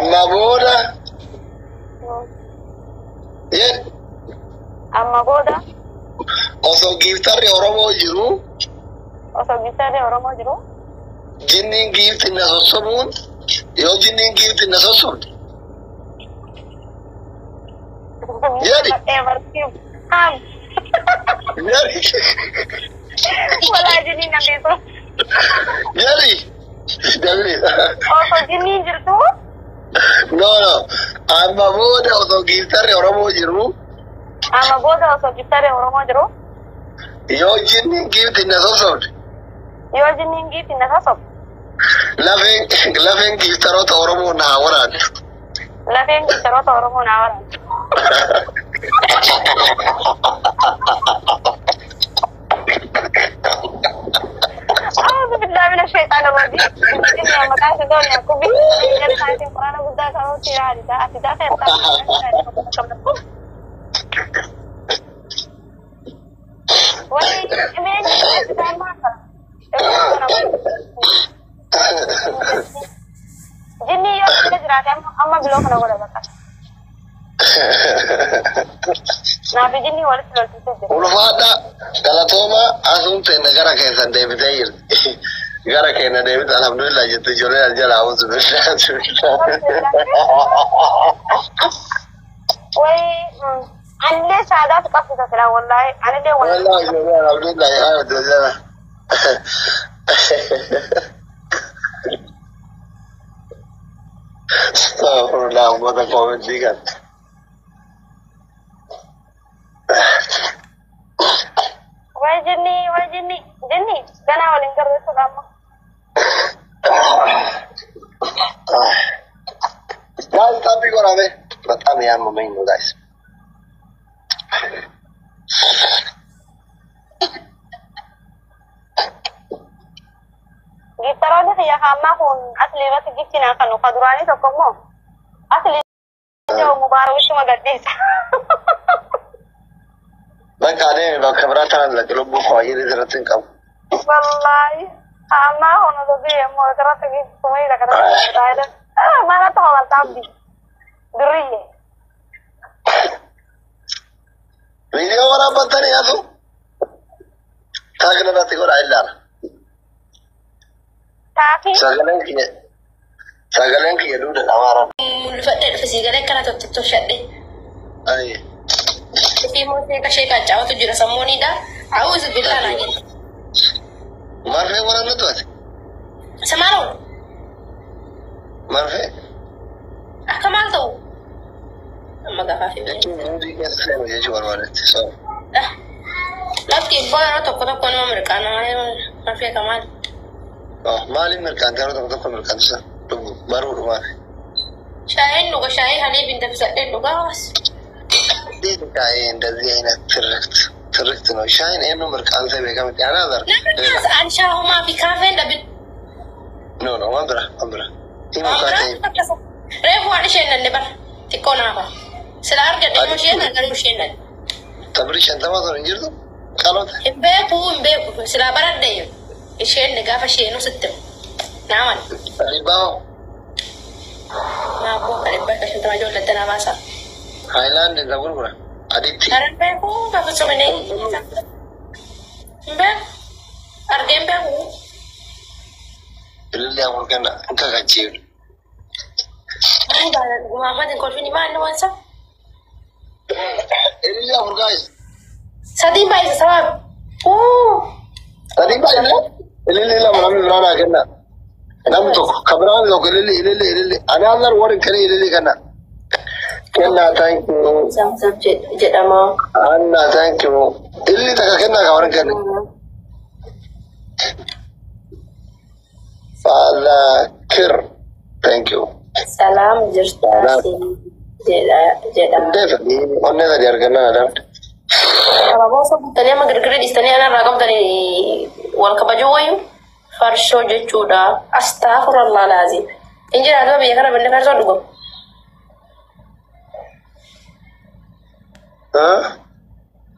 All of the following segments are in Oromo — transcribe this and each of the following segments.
Amma booda jedh. Amma booda osoo giiftarri Oromoo jiru osoo giiftarri Oromoo jiru jinniin giifti na sossobuun yoo jinniin giifti na sossobde jedhi. Jedhi. Walaa jinniin na beeku. Jedhi. Dabli. Osoo jinniin jirtu No, no. Amma booda osoo giiftarri Oromoo jiru amma booda osoo giiftarri Oromoo jiru yoo jinniin giifti na sossobde yoo jinniin giifti na sossobde lafeen giiftaroota Oromoo na haa waraantu. Lafeen giiftaroota Oromoo na haa waraantu. أعوذ بالله من الشيطان الرجيم. إني مقاس دوني أكوبي. قرآن قد كروتي عادة أتدا خير. Jinni yoo jira jiraate amma biloo kana godha bakka. Naafi jinni walitti lolchiisee jira. Ulfaadha galatooma asuun teenya gara keessan deebitee jirti. Gara keenya deebite alhamdulillah jette ijoollee al jala hawwatu bilaa. Wayi anillee saadaatu qabsiisa silaa wallaahi anillee Wallahi ijoollee alhamdulillah alhamdulillah. Astaghfirullah uummata koomentii kan. Wayi jinni wayi jinni jinni ganaa waliin garreessuudha amma. Guys, tap godhame. በጣም ያመመኝ ነው guys. Giiftaroonni kiyya ammaa kun asli irratti gifti naa kanu ka duraanii tokko immoo asli jedhu mubaarawichuma gadhiisa. Bakka adeemi bakka biraa tanan laqe lubbuu koo ayyeri irratti hin qabu. Wallaahi ammaa kun osoo biyya immoo asirratti giftumee dhaqata. Mana ta'u waltaabbi durriyyee. Viidiyoo waraabbattanii asu taagna irratti godhaa ilaala. Taafii Sagaleen kiyya duuda dhamaara. Mul'ifadhee dhufe sii galee akkana tottolchadhe. Ayi. Dhufii mootee kashee qaccaawatu jira sammuunidha. Awuuzu billaa naa jedhe. Marfee waraannatu ati? Isa maal oolu? Marfee? Akka maal ta'u? Amma gafaaf hin Jechuun muuzii keessa seenu jechuu barbaadetti. So. Lafti ibboo yeroo tokko tokko nama mirqaana malee marfee akka maali? Maaliif mirqaante yeroo tokko tokko mirqaantisa? Dhugu baruudhumaaf. Shaayiin dhuga shaayii haliif hin danfisadheen dhugaa. ሻይ እንደዚህ አይነት ትርክት ትርክት ነው። ሻይን ኤኑ mirqaansee beekamti another. Namni ani shaahumaa fi kaafeen dhabin. No, no, waan bira waan bira. Himu kaatee. Reefu waan isheen nanne bara xiqqoo naafa. Sila argadhe immoo isheen garuu isheen nanne. Tabri 50 sun hin jirtu qalota. Hin beeku hin beeku silaa baradhe isheen gaafa isheenuu sitti naaman. Dhibbaa Naafuu kan 150 ijoollee na baasa. Haayilaand isa gurgura. Aditti. Karan beeku gaafa sobinee hin beeku argee hin beeku. Ilillee afur kenna hin kakachiifne. Muhammad hin kolfini maal inni wansa? Ilillee afur guys. Sadiin baay'isa sabab. Sadii baay'ise. Ilillee lama namni biraa naa kenna. Namni tokko kan biraan tokko ilillee ilillee ilillee. Another warri hin kennin ilillee kenna. Kennaa thank you. Zamzam jedhama. Anna thank you. Ilillee takka kennaa kan warri hin kennin. Falakir thank you. Salaam jirta jedhama. Onnee onnee sadii argannaa adamte. Abaaboo osoo guuttanii amma girgirri dhiistanii anarraa qabdanii wal kabajuu wayyu farshoo jechuudha. Astaghfirullah laazim. Hin jiraatu biyya kana binne farshoo dhugamu.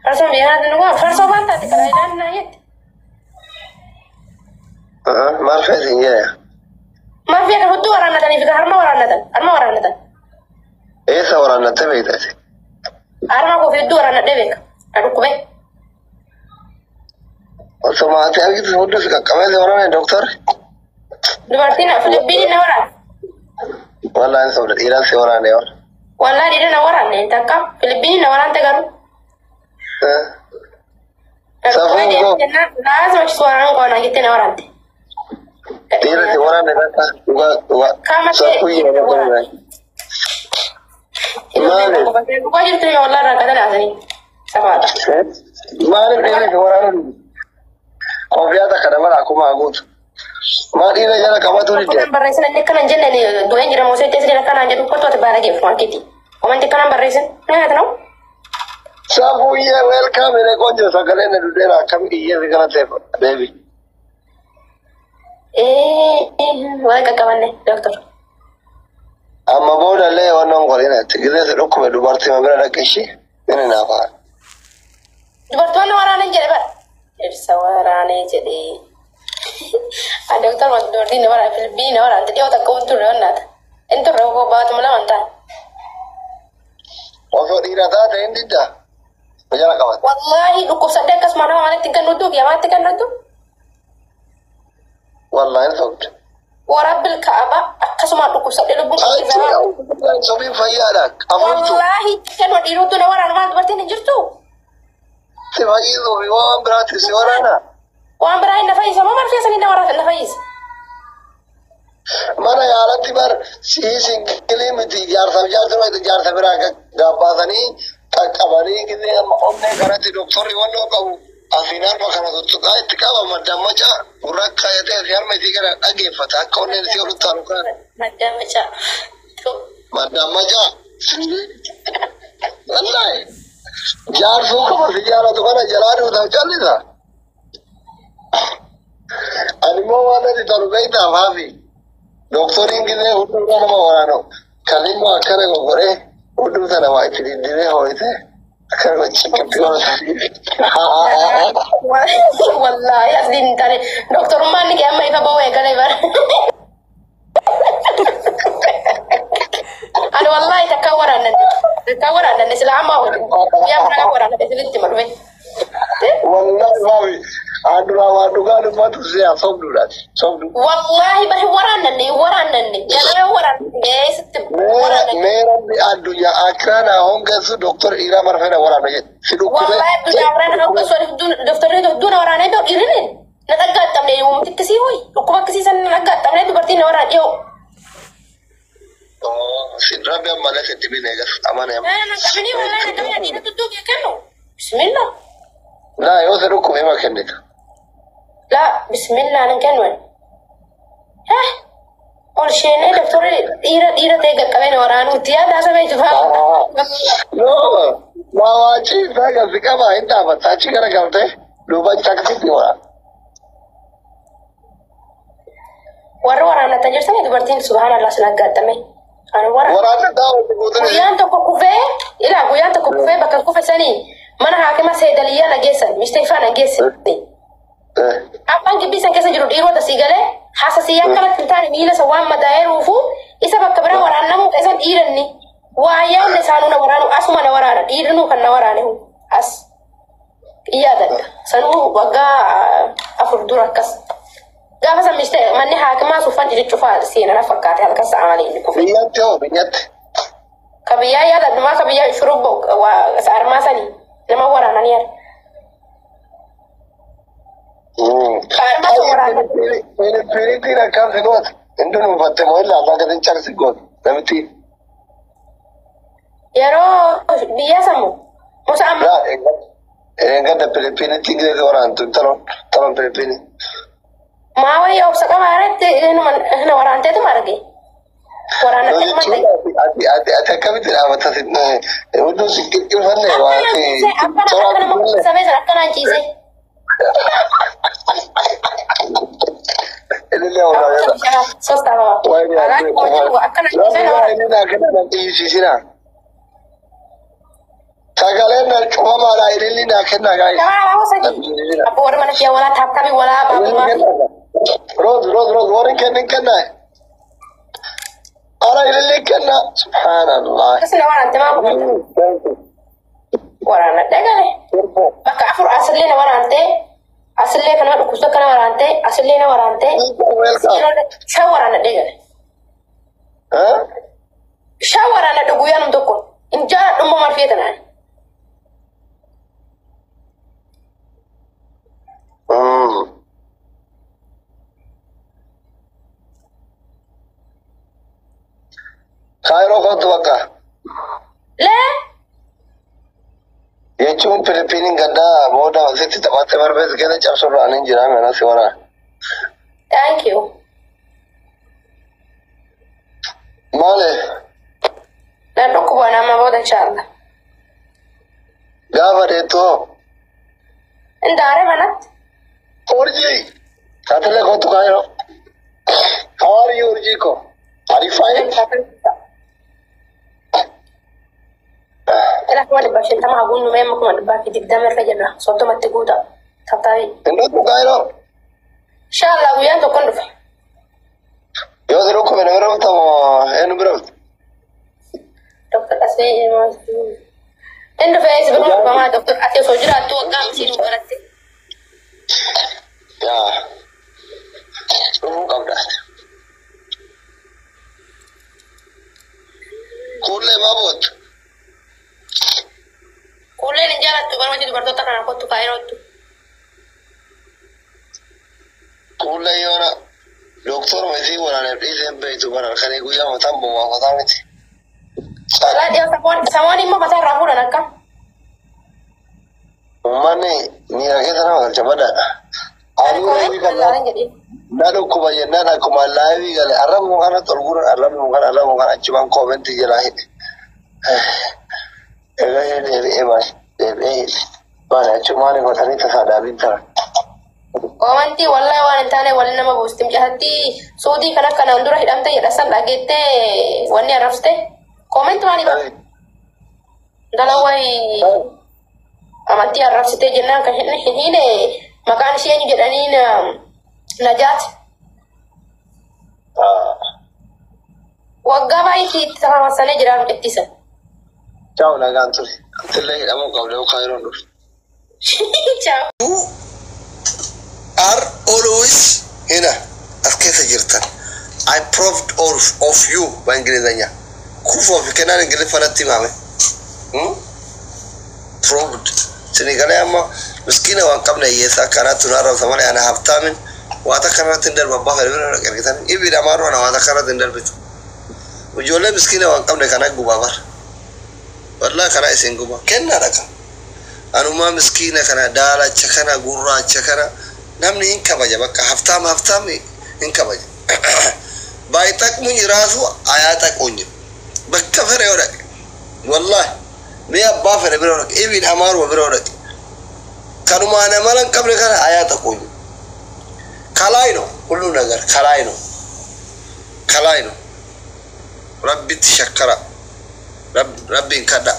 Farshoo biyya kanatti dhugamu farshoo waan taate karaa ilaalli naa jette. Maal feetiin jedhe? Marfee kan hudduu waraannatanii fi harma waraannatan. Harma waraannatan. Eessa waraannattee beektaati? Harma koo fi hudduu waraannadhee beeka. Na dhukkubee. Osoo maatii argitu hudduu si qaqqabee si waraane doktorri. Dubartiin Filiippiiniin na waraane. Wallaahi hin sobda dhiiraan si waraane yoo. Wallaahi dhiira na waraanne takka Filiippiiniin na waraante garuu. Na dhukkubee deemee jennaan laazima achi waraanuu qaba naan jettee na waraante. Dhiira si waraane takka dhugaa dhugaa. Qaama kee Safuu yeroo waraane. Maali? Dhugaa jirtu yoo wallaahi rakkatan haasanii. Safaadha. Maaliif dhiira si waraanu? Kofiyaa takka dabala akkuma haguutu. Maal dhiira jala qabatu didde? Akkanaan barreessin inni akkana hin jenne du'een jira moosee teessee akkanaan jedhu kottu ati baala geeffu hankiiti. Wamanti akkanaan barreessin ni nyaata na'u. Safuuyyee welcome jedhee qoonjoo sagalee na dudeera akkam iyyee si galateeffa deebi. Waan qaqqabanne dooktor. Amma boodallee wannan godhina itti gisee si dhukkube dubartii bira dhaqe ishee inni naaf haa. Dubartoonni waraanan jedhe bara. Ibsa waraanee jedhee. Dooktor wanti dubartiin na waraane Filiippiinii na waraante dhiyoo takka hin turre wannaata. Hin turre koo baatuma lama hin taane. Osoo dhiira taate hin diddaa. Jala qabate. Wallaahi dhukkubsadhee akkasuma nama manatti hin kennutu yamaatti kennutu. Wallaahi hin sobde. Warabbil ka'aba akkasuma dhukkubsadhee lubbuun Achi sobiin fayyaadha. Afuutu Wallaahi kennu dhiirottu na waraana maal dubartiin hin jirtu. si fayyisuu fi waan biraatti si waraana. Waan biraa hin na fayyisa moo marfee sanii na waraana na fayyisa. Mana yaalatti bar sii singilii miti jaarsaaf jaarsa jaarsa biraa gaabbaasanii qaqqabanii gisee amma onnee kanatti doktorri wannoo qabu asiin harma kana tuttuqaa itti qaba maddammaca gurra kaayatee asii harma isii kana dhageeffata akka onneen isii ol utaalu kana. Maddammaca. Maddammaca. Wallaahi jaarsuu qaba si jaalatu kana jalaa duutaaf callisa. Ani immoo waan natti tolu beektaaf haafi. Doktoriin gisee hudduu nama waraanu kan immoo akkana gogodhee hudduu sana waa itti diddiree hoo'ise akkana gochikkatti godhata. Wallaahi asliin hin taane doktorummaan ni amma ifa ba'uu eegalee bara. Ani wallaahi takka waraannanne takka waraannanne sila amma guyyaa biraa waraannanne silitti madhufe. Wallaahi haafi anduraa waan dhugaa dubbatu si haa sobduudhaati sobdu. Wallaahi bari waraannanne waraannanne ganama waraannanne sitti waraannanne. Meeramni addunyaa akkiraa naa hongeessu doktor dhiiraa marfee na waraana jedhe si dhukkubee. Wallaahi addunyaa biraan akka osoo doktorri duuna waraanee ta'u dhiirri na dhaggaattamne uumti akkasii hoyi dhukkuba akkasii san na dhaggaattamne dubartiin na waraan dhiyoo. Rabbi ammalee sitti bine eegas amane amma. Na qabini wallaahi na qabini dhiira tuttuu kee kennu. Bismillah. Laa yoo si dhukkube hima kennita. Laa bismillah nan kennu. Ol sheenee doktorri dhiira dhiira ta'e qaqqabee na waraanuutti yaada haasawee jifaa. Yoo maawaachi isaa gasi qaba hin dhaabatta achi gara galtee duuba taksiti waraana. Warra waraannatan jirtanii dubartiin subhaanallah sin aggaatame. Ani waraana. Waraanni daawwatu guutuun Guyyaan tokko kufee ilaa guyyaan tokko kufee bakka kufe sanii mana haakima seedaliyyaa na geessan mistee na geessan. Abbaan gibbii san keessa jiru dhiirota sii galee haasa sii akkanatti hin taane miila isa waan madaa'eeruufu isa bakka biraa waraannamuu isa dhiiranni. Waa yaadne isaanuu na waraanu asuma na waraana dhiirrinuu kan na waraane as. Yaadadha. Sanuu waggaa 4 dura akkas. Gaafa san mistee manni haakimaa suufan cufaa seenana fakkaate halkan sa'a malee inni kufe. Biyyatti hoo biyyatti. Ka biyyaa yaadadhumaa ka biyyaa shurubbo waa isa armaa sanii nama waraananii yaada. Ka armaa sun waraana. Filipiiniitiin akkam si goote? Hin dunuunfatte moo illaa abbaa gatiin caqsi goote namitti. Yeroo biyyaa sammu musa amma. Laa eeggadda Filipiiniitti gisee waraantu taloon Filipiinii. Maa wayii obsa qabaa irratti na waraanteetuma arge. Waraanatteetuma arge. Ati ati ati akkamitti dhaabatta si hudduu si qirqirfanne waa Akkanaan si ciisee akkana akka nama sabee sana akkanaan ciisee. Ilillee waraanata. Sosta baba. Akkanaan ciisee na waraante. Sagaleen na cufamaadha ililli naa kennaa gaa'is. Nama nama sadii. Abbo warra mana kiyya walaa taaptaabii walaa baabumaa. Roos roos roos warri kennin kennaa. Ara ilillee kenna. Subhaanallah. Akkasuma waraante maa qubata? Waraanadhee gale. Bakka afur asillee na waraante, asillee kana dhukkubsa kana waraante, asillee na waraante. Welcome. Shan waraanadhee gale. Huh? Shan waraanadhe guyyaa nam tokko. Hin jaaladhu maal feetanaan. Kaayiroo kootu bakka. Lee Jechuun Filipiiniin gaddaa booda asitti taphattee barbees keessa cabsurraan hin jiraame anas waraan. Thank you. Maali? Nan dhukkuba nama booda inshallah. Gaafa deettu hoo? Indaare manatti. Urjii! Taatelee kootu Kaayiroo. How are you, Urjii ko? Are you fine? Ila 150,000 haguun numee amma 120,000 irra jirra. 30tti guuta. Tabtaabii. Hin dhuftu Kaayiroo? Inshallah guyyaan tokkon dhufe. Yoo si dhukkube na bira dhufta moo eenyu bira dhufta? Dr. Asee inni dhufe si bira dhufamaa Dr. Asee osoo jiraattu waggaa misii nu baratte. Yaa. Dhufuu qabda. Kuullee maa boottu? Kuulleen hin jaalattu barumsi dubartoota kana kottu kaayirootu. Kuullee yoona doktoruma isii waraaneef dhiisee beektu bara halkanii guyyaa mataan bowwaafataa miti. Walaa dhiyoo samoon immoo mataa irraa fuudhan akka. Uummanni miira keessa nama galcha badaadha. Ani live kan na dhukkuba jennaan akkuma live gale arrabuma kanatti ol guuran arrabuma kana arrabuma kana achumaan comment jalaa hidhe. Egaa deebi'ee baay'ee deebi'ee hidhe. Maali achumaan godhanii tasaa dhaabiin ta'a. Comment wallahi waan hin taane waliin nama buusti. Mucattii suudii kan akkanaan dura hidhamte jedha san dhageettee wanni arrabsite. Comment maali bara? Dala wayi amantii arrabsitee jennaan kan hin hiine maqaan ishee eenyu jedhanii Najaat. Waggaa baay'ee itti tafamasanii jira mucattii sana. Ciao nagaan ture. Atillee hidhamuu qabda yookaan yeroon dhufu. Ciao. You are always hina as keessa jirtan. I proved all of you በእንግሊዝኛ ኩፎ fi kennaan ingiliffanatti himame. Proved. Sinigalee amma miskiina waan qabne hiyyeessa akkanaatti nu arrabsa malee ana haftaamin waa takka irratti hin darbu abbaa fedhe bira argitan ibiidha maaruu ana waa takka irratti hin darbitu. Ijoollee miskiina waan qabne kana gubaa bara. Wallaa kana isin guba. Kennaadha kan. Anumaa miskiina kana daalacha kana gurraacha kana namni hin kabaja bakka haftaam haftaam hin kabaja. ባይጠቅሙኝ ራሱ አያጠቁኝም። bakka fedhe yoo dhaqe wallahi mee abbaa fedhe bira dhaqe ibiin amaaruma bira dhaqe kanumaa nama hin qabne kana አያጠቁኝም። ከላይ ነው ሁሉ ነገር ከላይ ነው ከላይ ነው። Rabbitti shakkara rabbiin kadha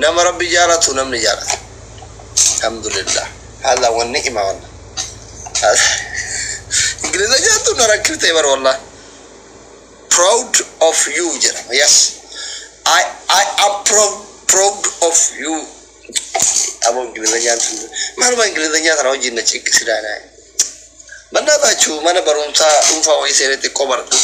nama rabbi jaalatu namni jaalata. Alhamdulillah هذا هو النعمة والله. እንግሊዝኛ na rakkifte bar wallahi. Proud of you jedhama. Yes, I am proud of you. Abo እንግሊዝኛ maaluma እንግሊዝኛ tana wajjin na cinqisidaanaa በእናታችሁ mana barumsaa dhuunfaa wayii seenee xiqqoo baradhu.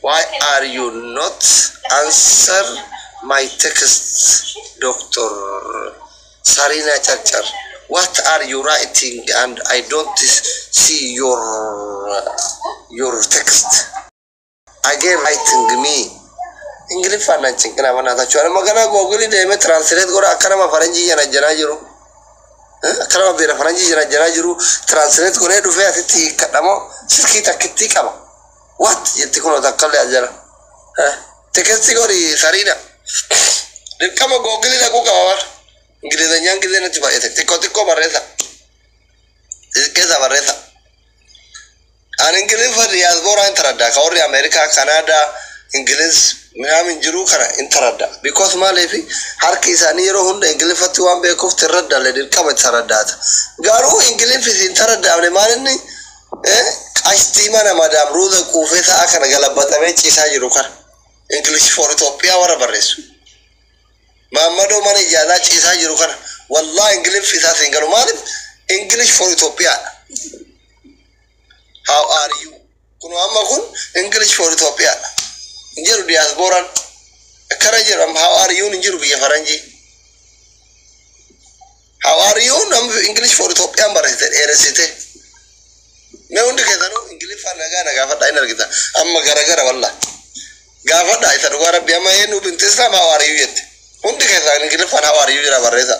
Why are you not answer my text, Dr. Sarina Charchar? What are you writing and I don't see your text? Again writing me. Ingiliffaan nan cinqina በእናታችሁ. Anuma kana Google deemee translate godha akka nama faranjii janajjanaa jiru. Akka nama beera faranjii janajjanaa jiru translate godhee dhufee asitti hiikkadhamoo silkii takkittii qaba. What jetti kunoo takkallee as jala. Text godhi Sariina. Dirqama Google dhaquu qaba bara. እንግሊዘኛን ጊዜ natti baay'ate xiqqoo xiqqoo barreessa. Xiqqeessa barreessa. Ani ingiliffa diyaaspooraa hin taraddaa ka warri Ameerikaa, Kanaadaa, Ingiliz ምናምን jiru kana hin taraddaa. Because maaliif harki isaanii yeroo hunda ingiliffatti waan beekuuf tirraddalle dirqama itti taraddaata. Garuu ingiliffi hin taraddaamne maal inni Qashtii mana madaam ruuza quufee sa'a kana galabbatamee ciisaa jiru kana. English for Itoophiyaa warra barreessu. Maammadoo mana ijaazaa ciisaa jiru kana. Wallahi Ingiliffi isaas hin galu. Maaliif? English for Itoophiyaadha. How are you? Kun amma kun English for Itoophiyaadha. Hin jedhu diyaaspooraan. Akkana jedhu amma how are you hin jiru biyya faranjii. How are you namni English for Itoophiyaan barreessite dheeressite. Mee hundi keessanuu Ingiliffaan nagaa na gaafadhaa hin argita. Amma garagara wallah. Gaafadhaa isa dhugaa rabbi amma eenyu binti Islaam how are you jette. Hundi keessan Ingiliffaan how are you jira barreessa.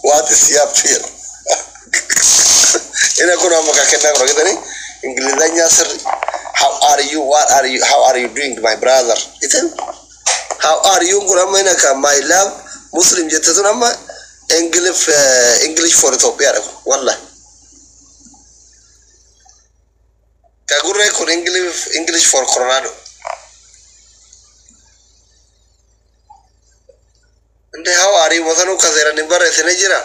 What is your fear? Ina kun amma ka kennaa kun argitanii Ingilizanyaa sirri. How are you? What are you? How are you doing my brother? Itin how are you kun amma ina ka my love Muslim jette sun amma English English for Itoophiyaadha kun wallah. Ka gurree kun English for Colorado. Inde how are you masanuu ka seeran hin barreessine jira.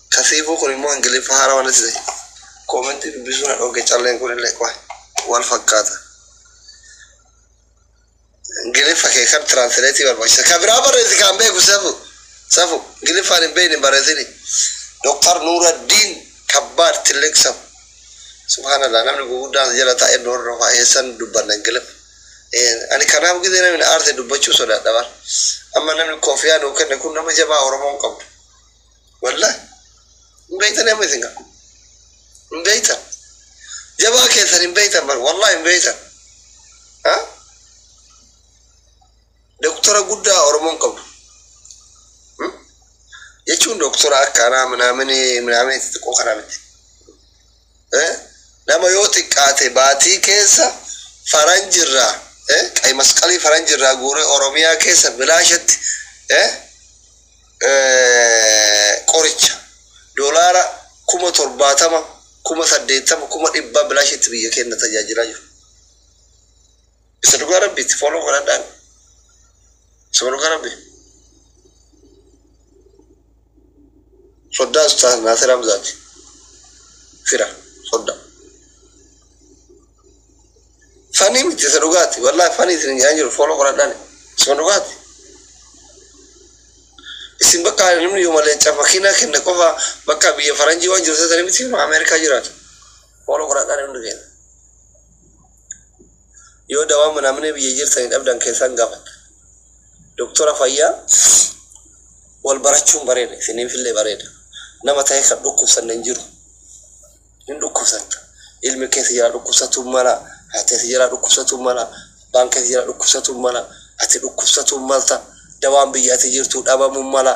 Kasiifuu kun immoo Ingiliffa haara waan itti ta'e. Koomentii dubbisuu na dhooge calleen kun illee wal fakkaata. Ingiliffa kee kan tiraansleetii barbaachisa. Ka biraa barreessi kan beeku safu. Safu Ingiliffaan hin beekne hin barreessini. Doktar Nuuraddiin Kabbaad Tilleq safu. Subhaanallah namni gurguddaan jala taa'ee nu hordofaa eessan dubbanna Ingiliffa. Ani kanaaf gisee namni aarse dubbachuu sodaadha bara. Amma namni koofiyaa nuu kenne kun nama jabaa Oromoon qabdu. Wallahi. Hin beektan amma isin qabu. Hin beektan. Jabaa keessan hin beektan bara. Wallahi hin beektan. Ha? Doktora guddaa Oromoon qabdu. Jechuun doktora akkanaa minaamini minaamini xixiqqoo kanaa miti. Nama yoo xiqqaate baatii keessa faranjirraa qay masqalii faranjirraa guuree Oromiyaa keessa bilaashatti qoricha doolaara 70,000 80,000 100,000 bilaashitti biyya keenya tajaajilaa jiru. Isa dhugaa rabbiitti fooloo godhadhaan. Isa dhugaa rabbi. Soddaa Ustaaz Naasir Hamzaati. Fira soddaa. Fanii miti isa dhugaati. Wallaahi fanii isin hin jiru fooloo godhadhaan. Isa dhugaati. Isin bakka namni yoo malee makiinaa kenne qofa bakka biyya faranjii waan jiru seetanii miti Ameerikaa jiraatu. Fooloo godhadhaan hundi keenya. Yoo dawaa namni biyya jirtanii dhabdan keessaan gaafata. Doktora fayyaa wal barachuun bareeda isiniifillee bareeda. Nama ta'e kan dhukkubsanne hin jiru. Hin dhukkubsatta. Ilmi keessa jira dhukkubsatuu mala, haati keessa jira dhukkubsatuu mala, abbaan keessa jira dhukkubsatuu mala, ati dhukkubsatuu malta. Dawaan biyya ati jirtu dhabamuu mala.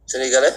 Isinii galee?